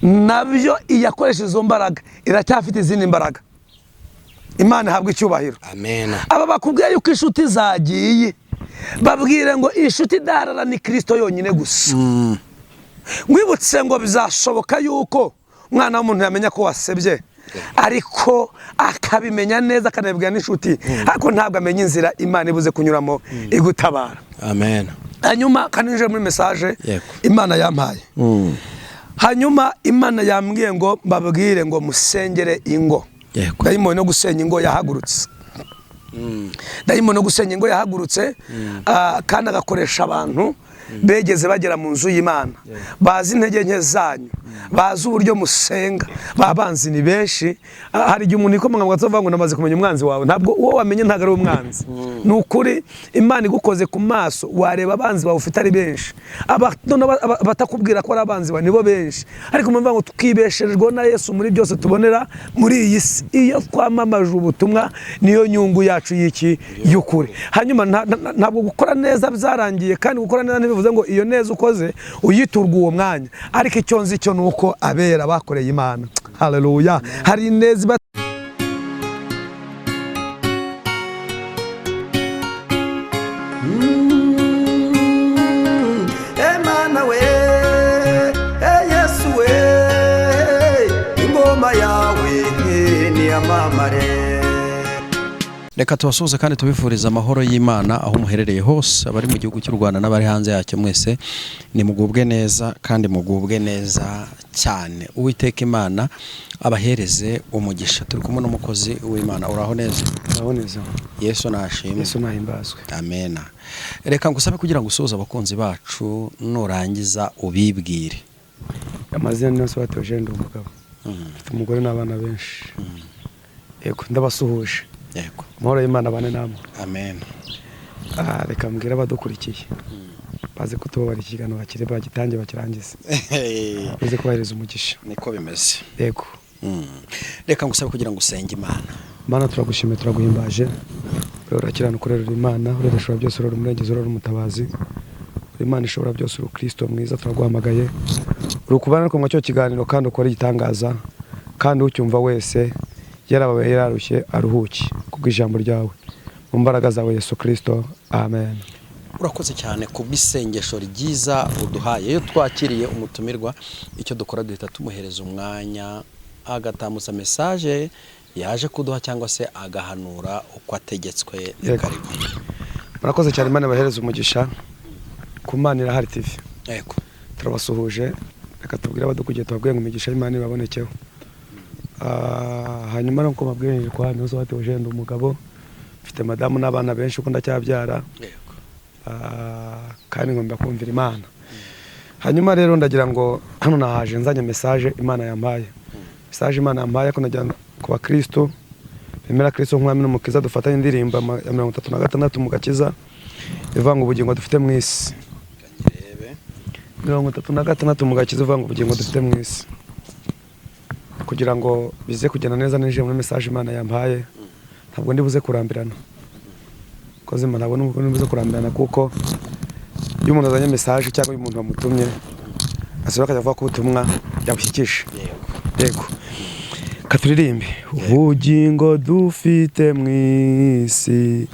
Nabyo iyakoresha izo mbaraga iracyafite izindi mbaraga. Imana ihabwa icyubahiro. Amen. Aba bakubwiye yuko inshuti zagiye, babwire ngo inshuti idaharara ni Kirisito yonyine gusa. Mwibutse ngo bizashoboka yuko umwana w'umuntu yamenya ko wasebye, ariko akabimenya neza akanabibwira n'inshuti, ariko ntabwo amenya inzira Imana ibuze kunyuramo igutabara. Amen. Hanyuma kaninjire muri message Yego. Imana yampaye. Hanyuma Imana yambwiye ngo mbabwire ngo musengere ingo. Dayimoni no gusenya ingo yahagurutse, dayimoni no gusenya ingo yahagurutse, kandi agakoresha abantu begeze bagera mu nzu y'Imana, bazi intege nke zanyu, bazi uburyo musenga. Abanzi ni benshi. Hari igihe umuntu yikomanga ngo atavuga ngo namaze kumenya umwanzi wawe. Ntabwo uwo wamenye ntabwo ari umwanzi. Ni ukuri, Imana igukoze ku maso wareba abanzi bawe ufite ari benshi. Noneho abatakubwira ko ari abanzi bawe nibo benshi. Ariko mpamvu ngo twibesherejweho na Yesu muri byose tubonera muri iyi si iyo twamamaje ubutumwa, niyo nyungu yacu y'iki y'ukuri. Hanyuma ntabwo gukora neza byarangiye, kandi gukora neza ntibivuze ngo iyo neza ukoze uyiturwa uwo mwanya. Ariko icyo nzi cyo ni uko abera bakoreye Imana, haleluya, hari ineza iba. Emana we, e Yesu we, ingoma yawe niyamamare. Reka tubasuhuze kandi tubifurize amahoro y'Imana aho muherereye hose, abari mu gihugu cy'u Rwanda n'abari hanze yacyo. Mwese nimugubwe neza kandi mugubwe neza cyane. Uwiteka Imana abahereze umugisha. Turi kumwe n'umukozi w'Imana. Uraho neza? Uraboneza. Yesu nashimwe. Yesu nahimbazwe. Amena. Reka ngusabe kugira ngo usuhuze abakunzi bacu, nurangiza ubibwire. Amazina ni yose bateje, ndi umugabo, mfite umugore n'abana benshi. Yego, ndabasuhuje. Amahoro y'Imana abane namwe. Amen. Reka mbwire abadukurikiye baze kutubabara ikiganiro bakire bagitange bakirangize, baze kubahiriza umugisha. Niko bimeze. Yego. Reka ngusabe kugira ngo usenge Imana. Mana, turagushimiye, turaguhimbaje. Uri urakiranuka, urerura Imana, urera ishobora byose, urera umurengezi, urera umutabazi, uri Imana ishobora byose, uri Kristo mwiza. Turaguhamagaye, uri ukubana ariko mu cyo kiganiro, kandi ukora igitangaza, kandi ucyumva wese yarababaye, yararushye, aruhuke kubw'ijambo ryawe, mu mbaraga zawe Yesu Kristo, amen. Urakoze cyane ku bw'isengesho ryiza uduhaye. Iyo twakiriye umutumirwa, icyo dukora duhita tumuhereza umwanya agatambutsa message yaje kuduha cyangwa se agahanura uko ategetswe. Ni karibu. Murakoze cyane, Imana ibahereze umugisha ku Mana Irahari TV. Turabasuhuje. Reka tubwire abadukurikiye, tubabwire ngo imigisha y'Imana ibabonekeho. Hanyuma nuko mbabwire kwa Ntuzo bateje, ndi umugabo, mfite madamu n'abana benshi uko ndacyabyara. Kandi ngomba kumvira Imana. Hanyuma rero ndagira ngo hano nahaje nzanye message Imana yampaye, message Imana yampaye ko nagira ku bakristo bemera Kristo nk'umwami n'umukiza dufatanye indirimbo ya 36 mu gakiza ivuga ngo ubugingo dufite mu isi. Kanyirebe. 36 mu gakiza ivuga ngo ubugingo dufite mu isi, kugira ngo bize kugenda neza ninjiye muri message Imana yampaye. Ntabwo ndi buze kurambirana koze, ntabwo ndi buze kurambirana, kuko iyo umuntu azanye message cyangwa iyo umuntu wamutumye asubira akajya avuga ko ubutumwa yabushyikije. Yego, katuririmbe. Ubugingo dufite mu isi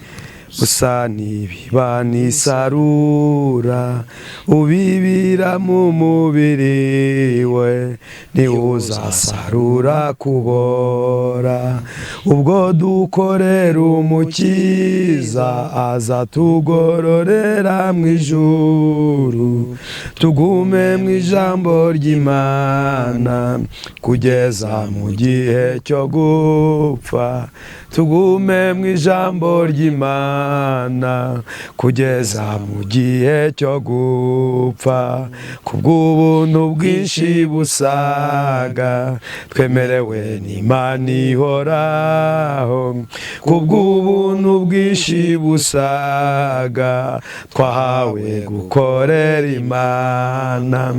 busa n'ibiba n'isarura, ubibira mu mubiri we niwuzasarura kubora. Ubwo dukorera umukiza aza tugororera mu ijuru. Tugume mu ijambo ry'Imana kugeza mu gihe cyo gupfa, tugume mu ijambo ry'Imana kugeza mu gihe cyo gupfa. Kubw'ubuntu bwinshi busaga twemerewe n'Imana ihoraho, kubw'ubuntu bwinshi busaga twahawe gukorera Imana,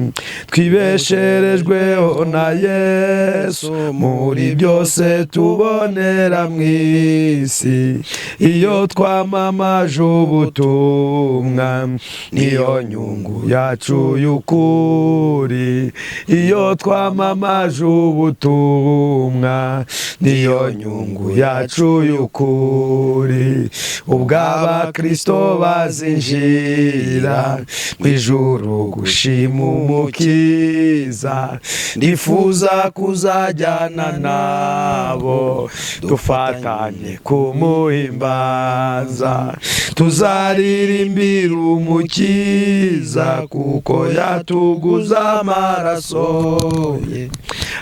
twibesherejweho na Yesu muri byose tubonera mu isi. Iyo twamamaje ubutumwa niyo nyungu yacu y'ukuri, iyo Iyo twamamaje ubutumwa niyo nyungu yacu y'ukuri. Ubwo abakristo bazinjira mu ijuru gushima Umukiza, ndifuza kuzajyana nabo dufatanye kumuhimbaza. Tuzaririmbira Umukiza kuko yatuguza amaraso ye.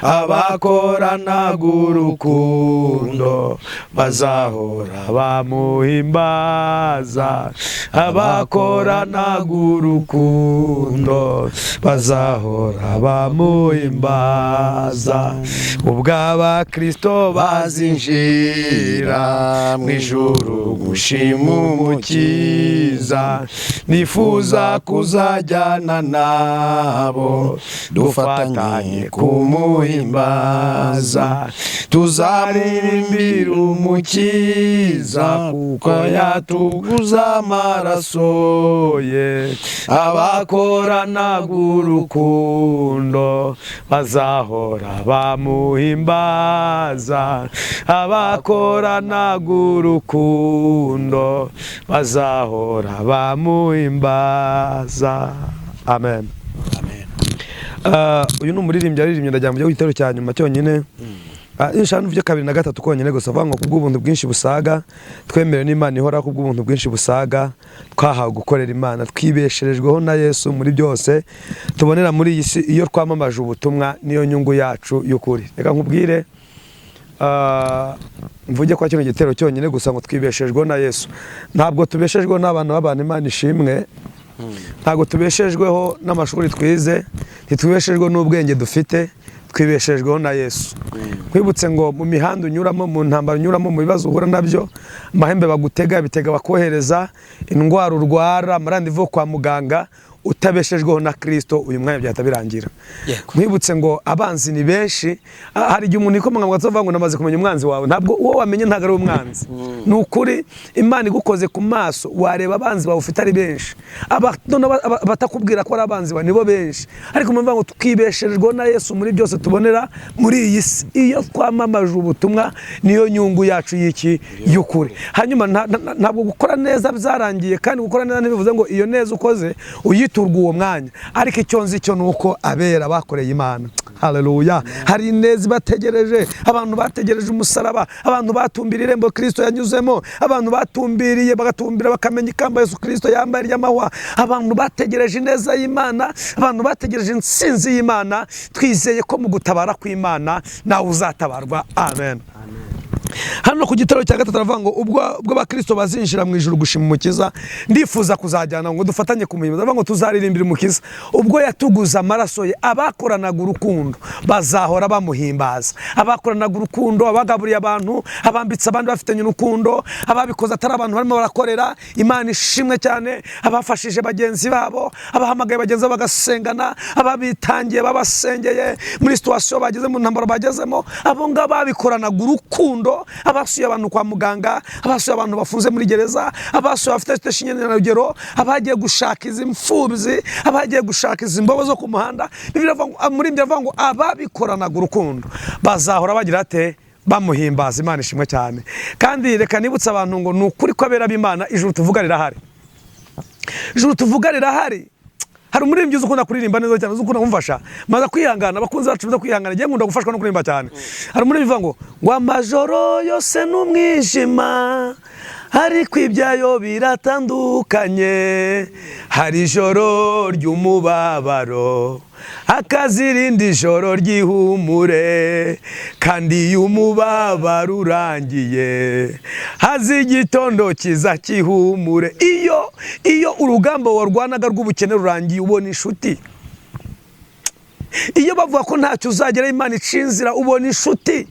Abakoranaga urukundo bazahora bamuhimbaza, abakoranaga urukundo bazahora bamuhimbaza. Ubwo abakristo bazinjira mu ijuru gushima Umukiza, nifuza kuzajyana nabo dufatanye kumuhimbaza. Tuzaririmbira Umukiza kuko yatuguza amaraso ye. Abakoranaga urukundo bazahora bamuhimbaza, abakoranaga urukundo bazahora bamuhimbaza. Amen. Uyu ni umuririmbyi yaririmbye. Ndagira ngo igitero cya nyuma cyonyine. Inshanu mvuge kabiri na gatatu konyine gusa, avuga ngo kubw'ubuntu bwinshi busaga twemerewe n'Imana ihoraho, kubw'ubuntu bwinshi busaga twahawe gukorera Imana, twibesherejweho na Yesu muri byose tubonera muri iyi si. Iyo twamamaje ubutumwa niyo nyungu yacu y'ukuri. Reka nkubwire, mvuge kwa kino gitero cyonyine gusa ngo twibeshejweho na Yesu. Ntabwo tubeshejweho n'abantu b'abantu, Imana ishimwe. Ntabwo tubeshejweho n'amashuri twize, ntitubeshejweho n'ubwenge dufite, twibeshejweho na Yesu. Nkwibutse ngo mu mihanda unyuramo, mu ntambara unyuramo, mu bibazo uhura nabyo, amahembe bagutega, ibitega bakohereza, indwara urwara, amarandivu kwa muganga, utabeshejweho na Kristo uyu mwanya byahita birangira. Nkwibutse ngo abanzi ni benshi. Hari igihe umuntu yikomanga ngo atavuga ngo namaze kumenya umwanzi wawe. Ntabwo uwo wamenye ntabwo ari umwanzi. Ni ukuri Imana igukoze ku maso wareba abanzi bawe ufite ari benshi. Noneho batakubwira ko ari abanzi bawe nibo benshi. Ariko mvuga ngo twibesherejweho na Yesu muri byose tubonera muri iyi si. Iyo twamamaje ubutumwa niyo nyungu yacu y'iki y'ukuri. Hanyuma ntabwo gukora neza byarangiye, kandi gukora neza ntibivuze ngo iyo neza ukoze uyiturwa uwo mwanya. Ariko icyo nzi cyo ni uko abera bakoreye Imana, haleluya, hari ineza ibategereje. Abantu bategereje umusaraba, abantu batumbiriye irembo Kristo yanyuzemo, abantu batumbiriye bagatumbira bakamenya ikamba Yesu Kristo yambaye ry'amahwa, abantu bategereje ineza y'Imana, abantu bategereje intsinzi y'Imana. Twizeye ko mu gutabara kw'Imana nawe uzatabarwa. Amen. Hano ku gitero cya gatatu aravuga ngo ubwo abakristo bazinjira mu ijuru gushima Umukiza, ndifuza kuzajyana ngo dufatanye kumuhimbaza. Aravuga ngo tuzaririmbira Umukiza ubwo yatuguze amaraso ye. Abakoranaga urukundo bazahora bamuhimbaza, abakoranaga urukundo, abagaburiye abantu, abambitse abandi bafitanye urukundo, ababikoze atari abantu barimo barakorera Imana ishimwe cyane, abafashije bagenzi babo, abahamagaye bagenzi babo bagasengana, ababitangiye babasengeye muri situation bageze, mu ntambaro bagezemo, abo ngabo babikoranaga urukundo, abasuye abantu kwa muganga, abasuye abantu bafunze muri gereza, abasuye abafite rugero, abagiye gushaka izi mfubyi, abagiye gushaka izi mbobo zo ku muhanda. Bibiliya iravuga ngo, muri ibyo iravuga ngo ababikoranaga urukundo bazahora bagira ate? Bamuhimbaza. Imana ishimwe cyane. Kandi reka nibutse abantu ngo ni ukuri ko abera b'Imana ijuru tuvuga rirahari, ijuru tuvuga rirahari. Hari umuririmbyi uzi ukunda kuririmba neza cyane, uzi ukunda kumufasha, maze kwihangana, abakunzi bacu baza kwihangana, ngiye nkunda gufashwa no kuririmba cyane. Hari umuririmbyi uvuga ngo amajoro yose n'umwijima, ariko ibyayo biratandukanye, hari ijoro ry'umubabaro, hakazirindi ijoro ry'ihumure, kandi iyo umubabaro urangiye haza igitondo kiza cy'ihumure. Iyo urugamba warwanaga rw'ubukene rurangiye ubona inshuti. Iyo bavuga ko ntacyo uzageraho Imana ica inzira ubona inshuti.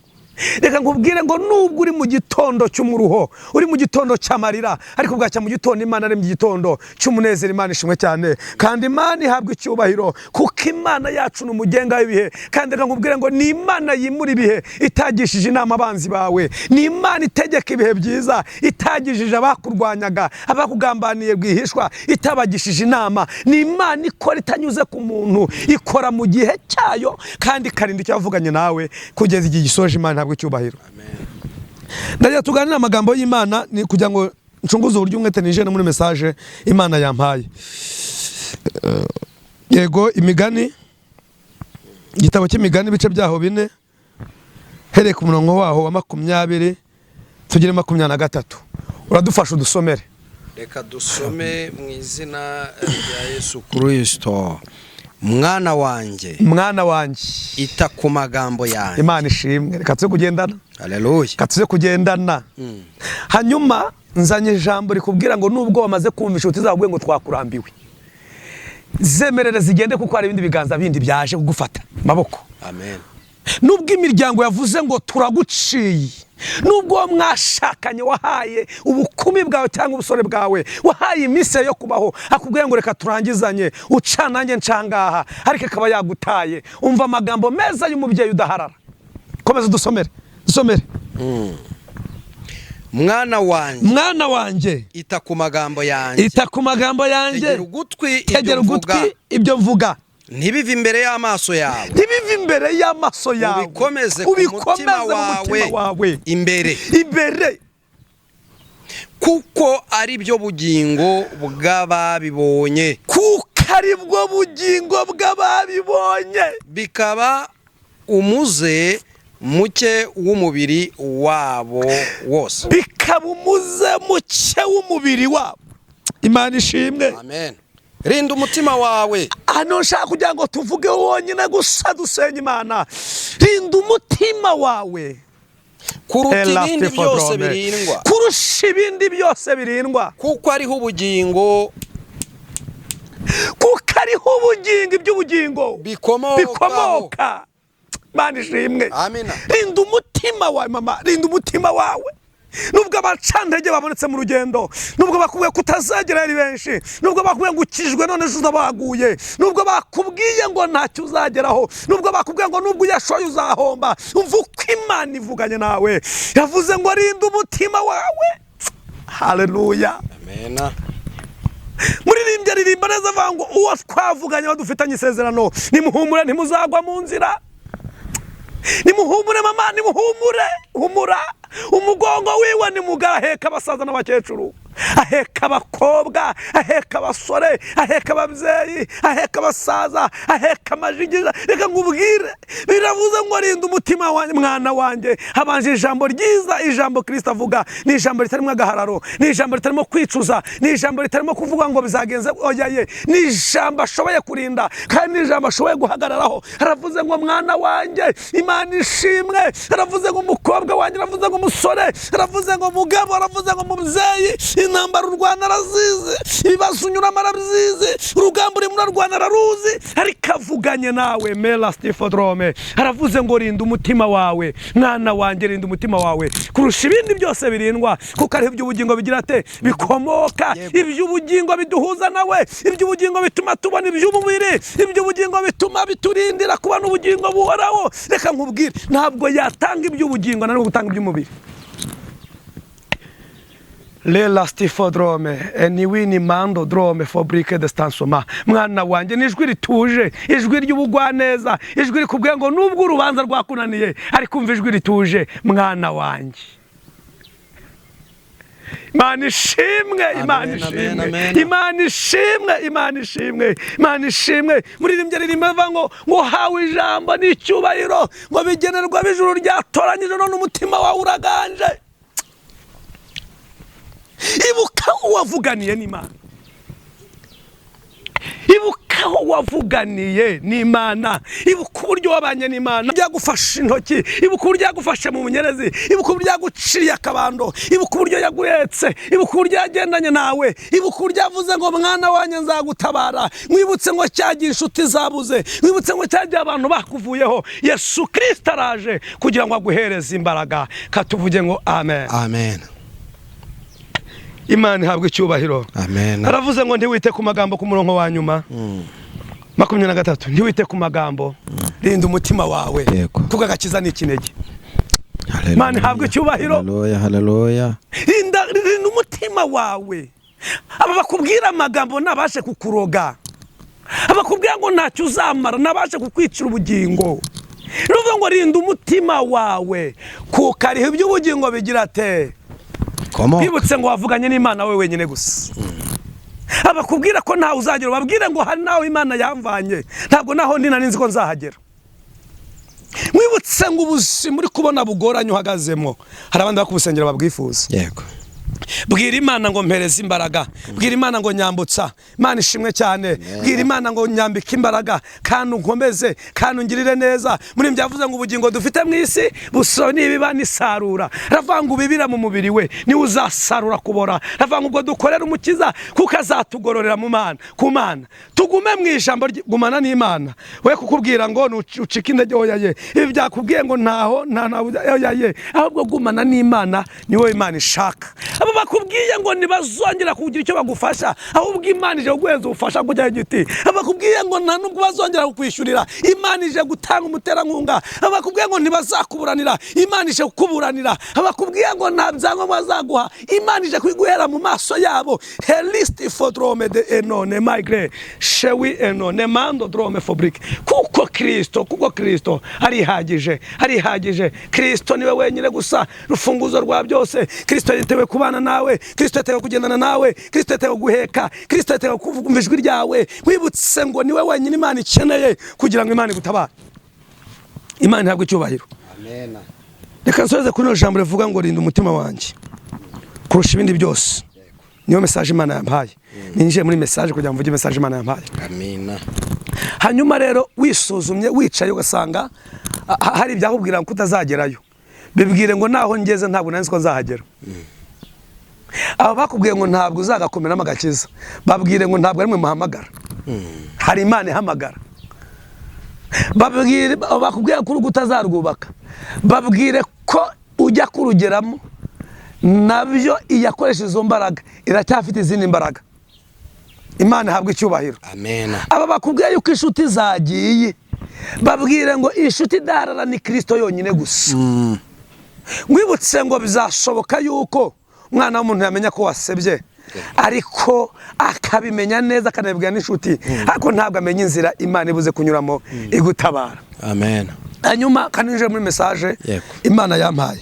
Reka nkubwire ngo nubwo uri mu gitondo cy'umuruho, uri mu gitondo cy'amarira, ariko bwacya mu gitondo Imana aremye igitondo cy'umunezero. Imana ishimwe cyane, kandi Imana ihabwa icyubahiro, kuko Imana yacu ni umugenga w'ibihe. Kandi reka nkubwire ngo ni Imana yimura ibihe itagishije inama abanzi bawe, ni Imana itegeka ibihe byiza itagishije abakurwanyaga, abakugambaniye rwihishwa, itabagishije inama. Ni Imana ikora itanyuze ku muntu, ikora mu gihe cyayo kandi ikarinda icyo yavuganye nawe kugeza igihe gisoje. Imana ihabwa icyubahiro. Ndagira tuganire amagambo y'Imana, ni kugira ngo ncunguze uburyo umwete nije no muri message Imana yampaye. Yego, Imigani, igitabo cy'Imigani, ibice byaho 4, hereye ku murongo waho wa 20 tugere 23. Uradufasha udusomere. Reka dusome mu izina rya Yesu Kirisito. Mwana wanjye, Mwana wanjye, ita ku magambo yanjye. Imana ishimwe. Reka tuze kugendana. Haleluya. Reka tuze kugendana. Hanyuma nzanye ijambo rikubwira ngo nubwo wamaze kumva inshuti zawe ngo twakurambiwe, zemerere zigende, kuko hari ibindi biganza bindi byaje kugufata maboko. Amen. Nubwo imiryango yavuze ngo turaguciye, nubwo uwo mwashakanye wahaye ubukumi bwawe cyangwa ubusore bwawe, wahaye iminsi yo kubaho, akubwiye ngo reka turangizanye, uca nanjye ncangaha, ariko akaba yagutaye, umva amagambo meza y'umubyeyi udaharara. Komeza dusomere, dusomere. Mwana wanjye, Mwana wanjye, ita ku magambo yanjye. Ita ku magambo yanjye. Tegera ugutwi Tegera ibyo mvuga. ugutwi ibyo mvuga. Ntibive imbere y'amaso yawe. Ntibive imbere y'amaso yawe. Ubikomeze ku mutima Ubikomeze mu wawe mutima wawe imbere, imbere, kuko ari byo bugingo bw'ababibonye, kuko ari bwo bugingo bw'ababibonye, bikaba umuze muke w'umubiri wabo wose. Bikaba umuze muke w'umubiri wabo. Imana ishimwe. Amen. Rinda umutima wawe. Hano nshaka kugira ngo tuvuge wonyine gusa, dusenye Imana. Rinda umutima wawe kuruta ibindi byose birindwa, kurusha ibindi byose birindwa, kuko ariho ubugingo kuko ariho ubugingo, iby'ubugingo bikomokaho. Bikomoka. Imana ishimwe. Amina. Rinda umutima wawe, mama, rinda umutima wawe. Nubwo abacantege babonetse mu rugendo, nubwo bakubwiye ko utazagera ari benshi, nubwo bakubwiye ngo ukijwe none ejo baguye, nubwo bakubwiye ngo ntacyo uzageraho, nubwo bakubwiye ngo nubwo uyashoye uzahomba, umva uko Imana ivuganye nawe. Yavuze ngo rinda umutima wawe. Haleluya. Amena. Muririmbyi aririmba neza, avuga ngo uwo twavuganye badufitanye isezerano, nimuhumure, ntimuzagwa mu nzira. Nimuhumure mama, nimuhumure, humura. Umugongo wiwe ni mugari, aheka abasaza n'abakecuru, aheka abakobwa, aheka abasore, aheka ababyeyi, aheka abasaza, aheka amajigija. Reka nkubwire, biravuze ngo rinda umutima wanjye, mwana wanjye. Habanje ijambo ryiza, ijambo Kristo avuga ni ijambo ritarimo agahararo, ni ijambo ritarimo kwicuza, ni ijambo ritarimo kuvuga ngo bizagenze, oya ye, ni ijambo ashoboye kurinda kandi ni ijambo ashoboye guhagararaho. Aravuze ngo mwana wanjye, Imana ishimwe. Aravuze ngo umukobwa wanjye, aravuze ngo umusore, aravuze ngo mugabo, aravuze ngo mubyeyi. Intambara urwana arazizi, ibibazo unyuramo arabyizi, urugamba urimo urarwana araruzi, ariko avuganye nawe melastifodrome. Aravuze ngo rinda umutima wawe, mwana wanjye, rinda umutima wawe kurusha ibindi byose birindwa, kuko ariho iby'ubugingo bigira ate bikomoka. Iby'ubugingo biduhuza nawe, iby'ubugingo bituma tubona iby'umubiri, iby'ubugingo bituma biturindira kubona ubugingo buhoraho. Reka nkubwire, ntabwo yatanga iby'ubugingo na gutanga iby'umubiri. Lelastifodrome eniwini mando drome fabrique de stansoma. Mwana wanjye, ni ijwi rituje, ijwi ry'ubugwaneza, ijwi rikubwiye ngo nubwo urubanza rwakunaniye, ariko umva ijwi rituje, mwana wanjye. Imana ishimwe, Imana ishimwe, Imana ishimwe, Imana ishimwe, Imana ishimwe. Muririmbyi aririmba avuga ngo ngo hawe ijambo n'icyubahiro, ngo bigenerwa bijuru ryatoranyije, none umutima wawe uraganje. Ibuka uwavuganiye n'Imana, ibuka Aho wavuganiye n'Imana, ibuka uburyo wabanye n'Imana, yagufashe intoki, ibuka uburyo yagufashe mu munyerezi, ibuka uburyo yaguciriye akabando, ibuka uburyo yaguhetse, ibuka uburyo yagendanye nawe, ibuka uburyo yavuze ngo mwana wanjye nzagutabara. Mwibutse ngo cyagiye inshuti zabuze, mwibutse ngo cyagiye abantu bakuvuyeho. Yesu Kristo araje kugira ngo aguhereze imbaraga. Katuvuge ngo amen. Amen. Imana ihabwe icyubahiro. Amen. Aravuze ngo ntiwite ku magambo, ku murongo wa nyuma 23, ntiwite ku magambo, rinda umutima wawe, Yego. kuko agakiza ni ikinege. Haleluya. Imana ihabwe icyubahiro. Haleluya, haleluya. Rinda umutima wawe. Aba bakubwira amagambo nabashe kukuroga, abakubwira ngo ntacyo uzamara nabashe kukwicira ubugingo. Ruvuga ngo rinda umutima wawe, kuko ariho iby'ubugingo bigira ate. Komoka. Bibutse ngo wavuganye n'Imana we wenyine gusa. Abakubwira ko ntawe uzagera, ubabwire ngo hari nawe Imana yamvanye, ntabwo naho ndi nari nzi ko nzahagera. Mwibutse ngo ubuzima uri kubona bugoranye uhagazemo, hari abandi bakubusengera babwifuza. Yego. Bwira Imana ngo mpereze imbaraga, bwira Imana ngo nyambutsa, Imana ishimwe cyane. Bwira Imana ngo nyambike imbaraga kandi unkomeze kandi ungirire neza. Muri ibyo yavuze ngo ubugingo dufite mu isi buso nibiba nisarura. Aravuga ngo ubibira mu mubiri we niwe uzasarura kubora. Aravuga ngo ubwo dukorera umukiza kuko azatugororera mu Mana, ku Mana. Tugume mu ijambo, gumana n'Imana. We kukubwira ngo ucike intege, oya ye. Ibi byakubwiye ngo ntaho nta nta oya ye. Ahubwo gumana n'Imana, niwe Imana ishaka. Abo bakubwiye ngo ntibazongera kugira icyo bagufasha, ahubwo Imana ije kuguhereza ubufasha kujya igiti. Abo bakubwiye ngo nta nubwo bazongera kukwishyurira, Imana ije gutanga umuterankunga. Abo bakubwiye ngo ntibazakuburanira, Imana ije kukuburanira. Abo bakubwiye ngo nta byangombwa bazaguha, Imana ije kubiguhera mu maso yabo. Helisti fodrome de enone migre shewi enone mando drome fabrique. Kuko Kristo, kuko Kristo arihagije, arihagije. Kristo niwe wenyine gusa rufunguzo rwa byose. Kristo yitewe kubana nawe, Kristo yitewe kugendana nawe, Kristo yitewe guheka, Kristo yitewe kumva ijwi ryawe. Wibutse ngo niwe wenyine Imana ikeneye kugira ngo Imana igutabare. Imana ihabwe icyubahiro. Amen. Reka nsoze kuri ino jambo rivuga ngo rinda umutima wanjye kurusha ibindi byose. Niyo message Imana yampaye. Ninjiye muri message kugira ngo mvuge message Imana yampaye. Amina. Hanyuma rero wisuzumye wicaye ugasanga hari ibyakubwira ngo utazagerayo, bibwire ngo naho ngeze ntabwo nari nzi ko nzahagera. Aba bakubwiye ngo ntabwo uzagakomeramo agakiza, babwire ngo ntabwo ari mwe muhamagara, hari Imana ihamagara. Babwire bakubwiye ko urugo utazarwubaka, babwire ko ujya kurugeramo nabyo iyakoresha izo mbaraga iracyafite izindi mbaraga. Imana ihabwe icyubahiro. Amen. Aba bakubwiye yuko inshuti zagiye, babwire ngo inshuti idaharara ni Kristo yonyine gusa. Mwibutse ngo bizashoboka yuko umwana w'umuntu yamenya ko wasebye, ariko akabimenya neza akanabibwira n'inshuti, ariko ntabwo amenya inzira Imana ibuze kunyuramo igutabara. Amen. Hanyuma kandi ninjiye muri message Yego. Imana yampaye.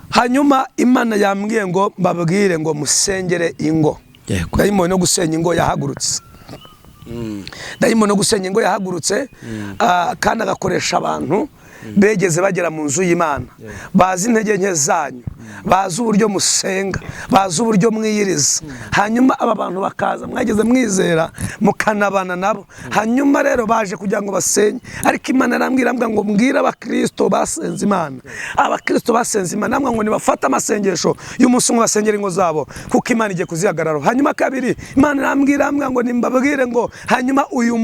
Hanyuma Imana yambwiye ngo mbabwire ngo musengere ingo. Yego. Dayimoni no gusenya ingo yahagurutse. Dayimoni no gusenya ingo yahagurutse, kandi agakoresha abantu begeze bagera mu nzu y'Imana, bazi intege nke zanyu, bazi uburyo musenga, bazi uburyo mwiyiriza. Hanyuma aba bantu bakaza mwageze mwizera mukanabana nabo. Hanyuma rero baje kugira ngo basenye, ariko Imana arambwira ngo mbwira abakristo basenze Imana, abakristo basenze Imana namwe ngo nibafate amasengesho y'umunsi umwe basengera ingo zabo, kuko Imana igiye kuzihagarara. Hanyuma kabiri Imana arambwira ngo nimbabwire ngo hanyuma uyu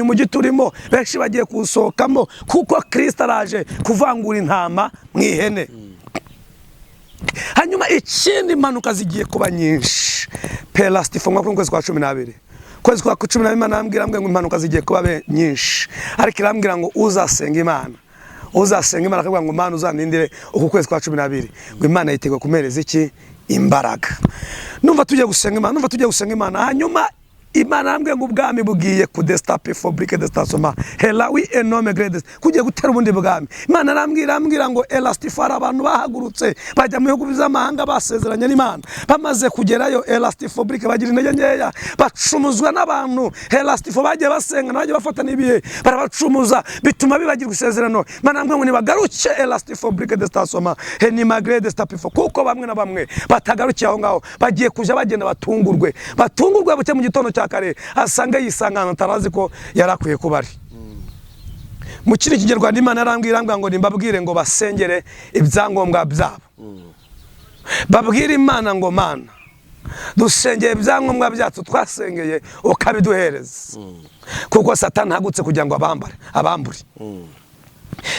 mujyi turimo benshi bagiye kuwusohokamo, kuko Kristo araje kuvangura intama mu ihene. Hanyuma ikindi impanuka zigiye kuba nyinshi. Pelastifo mu kwezi kwa 12, kwezi kwa 12 Imana arambwira ngo impanuka zigiye kuba nyinshi, ariko irambwira ngo uzasenga Imana, uzasenga Imana akavuga ngo Mana uzandindire uku kwezi kwa 12, ngo Imana yiteguye kumereza iki imbaraga. Numva tugiye gusenga Imana, numva tugiye gusenga Imana. Hanyuma Imana arambwira ngo ubwami bugiye ku destape fabrique de station helawi enorme grades kugiye gutera ubundi bwami. Imana arambwira ngo elastifara abantu bahagurutse bajya mu bihugu by'amahanga basezeranye n'Imana, bamaze kugerayo elastifabrique bagira intege nkeya, bacumuzwa n'abantu. Elastifo bagiye basenga bagiye bafata n'ibihe barabacumuza, bituma bibagirwa isezerano. Imana arambwira ngo nibagaruke elastifabrique de station henima grades tapifo, kuko bamwe na bamwe batagarukiye aho ngaho bagiye kuja bagenda batungurwe buke mu gitondo cya kare, asange yisanga ahantu atarazi ko yari akwiye kuba ari. Mu kindi Kinyarwanda, Imana yarambwira ngo nimbabwire ngo basengere ibyangombwa byabo, babwire Imana ngo: "Mana, dusengeye ibyangombwa byacu twasengeye, ukabiduhereza," kuko Satani ahagutse kugira ngo abambare, abambure.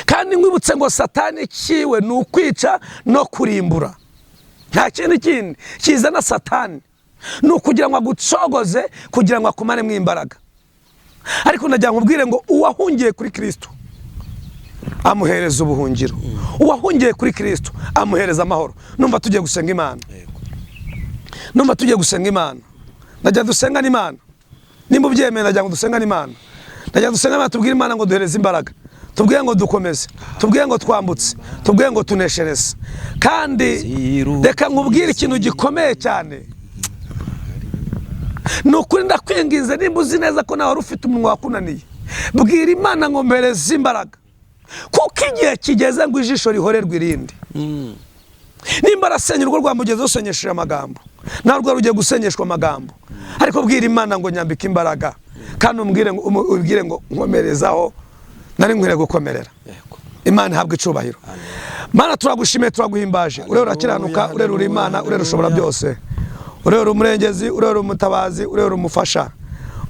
Kandi nkwibutse ngo Satani kiwe ni ukwica no kurimbura, nta kindi kizana Satani, ni ukugira ngo agucogoze, kugira ngo akumaremo imbaraga. Ariko nagira ngo ubwire ngo uwahungiye kuri Kirisito amuhereza ubuhungiro, uwahungiye kuri Kirisito amuhereza amahoro. Numva tugiye gusenga Imana, numva tugiye gusenga Imana. Najya dusenga n'Imana, nimba ubyemeye. Najya ngo dusenga n'Imana, najya dusenga Imana, tubwire Imana ngo duhereze imbaraga, tubwire ngo dukomeze, tubwire ngo twambutse, tubwire ngo tuneshereze. Kandi reka nkubwire ikintu gikomeye cyane. Ni ukuri, ndakwinginze, nimba uzi neza ko nawe wari ufite umunwa wakunaniye, bwira Imana ngo mpereze imbaraga, kuko igihe kigeze ngo ijisho rihorerwe irindi. Nimba arasenya urugo rwa mugenzi, usenyesheje amagambo, narwo rugiye gusenyeshwa amagambo. Ariko bwira Imana ngo nyambike imbaraga, kandi umbwire ngo, ubwire ngo nkomerezaho nari nkwiriye gukomerera. Imana ihabwa icubahiro. Mana, turagushimiye, turaguhimbaje. Urera urakiranuka, urera uri Imana, urera ushobora byose, urera umurengezi, urera umutabazi, urera umufasha,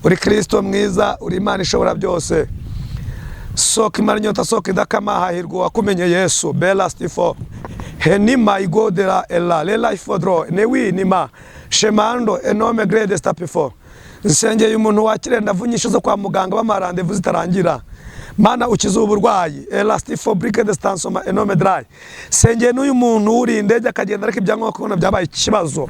uri Kirisito mwiza, uri Imana ishobora byose, soko imara inyota, soko idakama. Hahirwa wakumenye Yesu. Bela stifo henima igodera ela lela ifodro newi nima shemando enome grede stapifo. Nsengeye umuntu wakire ndavunyisho zo kwa muganga, bama rendez-vous zitarangira. Mana, ukize uburwayi. Elastifo brike de stansoma enome dry. Sengeye n'uyu muntu uri indege akagenda, ariko ibyangombwa kubona byabaye ikibazo.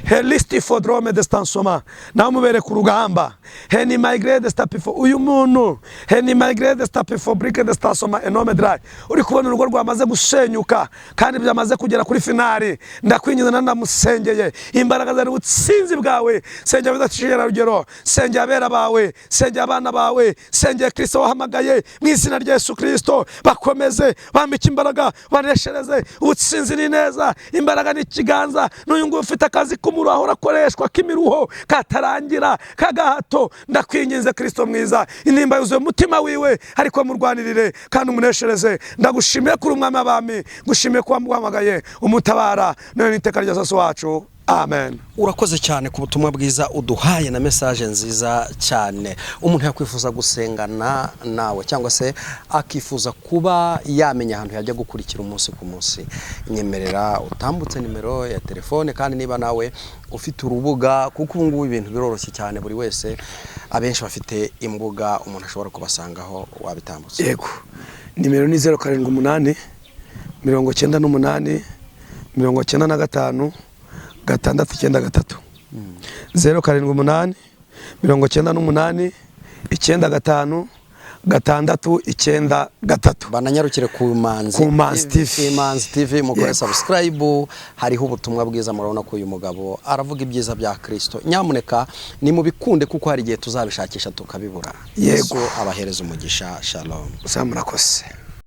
Helistifodrome de stansoma, nawe mubere ku rugamba. Heni migrede stapifo. Uyu muntu heni migrede stapifo brike de stansoma enome dry, uri kubona urugo rwamaze gusenyuka kandi byamaze kugera kuri finale, ndakwinginze, ndamusengeye, imbaraga zawe, ubutsinzi bwawe. Sengera bidaciye rugero, sengera abera bawe, sengera abana bawe, sengera Kristo wahamagaye mu izina rya Yesu Kristo. Bakomeze, bambike imbaraga, baneshereze. Ubutsinzi ni neza, imbaraga ni ikiganza. N'uyu nguyu ufite akazi k'umuruho, ahora akoreshwa k'imiruho katarangira k'agahato, ndakwinginze Kristo mwiza, intimba yuzuye umutima wiwe, ariko murwanirire kandi umuneshereze. Ndagushimiye kuri umwami w'abami, gushimiye kuba muhamagaye umutabara none n'iteka rya sose wacu. Amen. Urakoze cyane ku butumwa bwiza uduhaye na message nziza cyane. Umuntu yakwifuza gusengana nawe cyangwa se akifuza kuba yamenya ahantu yajya gukurikira umunsi ku munsi, nyemerera utambutse nimero ya telefone. Kandi niba nawe ufite urubuga, kuko ubu ngubu ibintu biroroshye cyane, buri wese, abenshi bafite imbuga umuntu ashobora kubasangaho, wabitambutse. Yego, nimero ni 078 98 95 693. 078 98 95 693. Bananyarukire ku Manzi. Ku Manzi TV. Imanzi TV, mukore Yego. subscribe, hariho ubutumwa bwiza. Murabona ko uyu mugabo aravuga ibyiza bya Kristo. Nyamuneka nimubikunde, kuko hari igihe tuzabishakisha tukabibura. Yego. Yesu abahereza umugisha. Shalom. Uzamurakoze.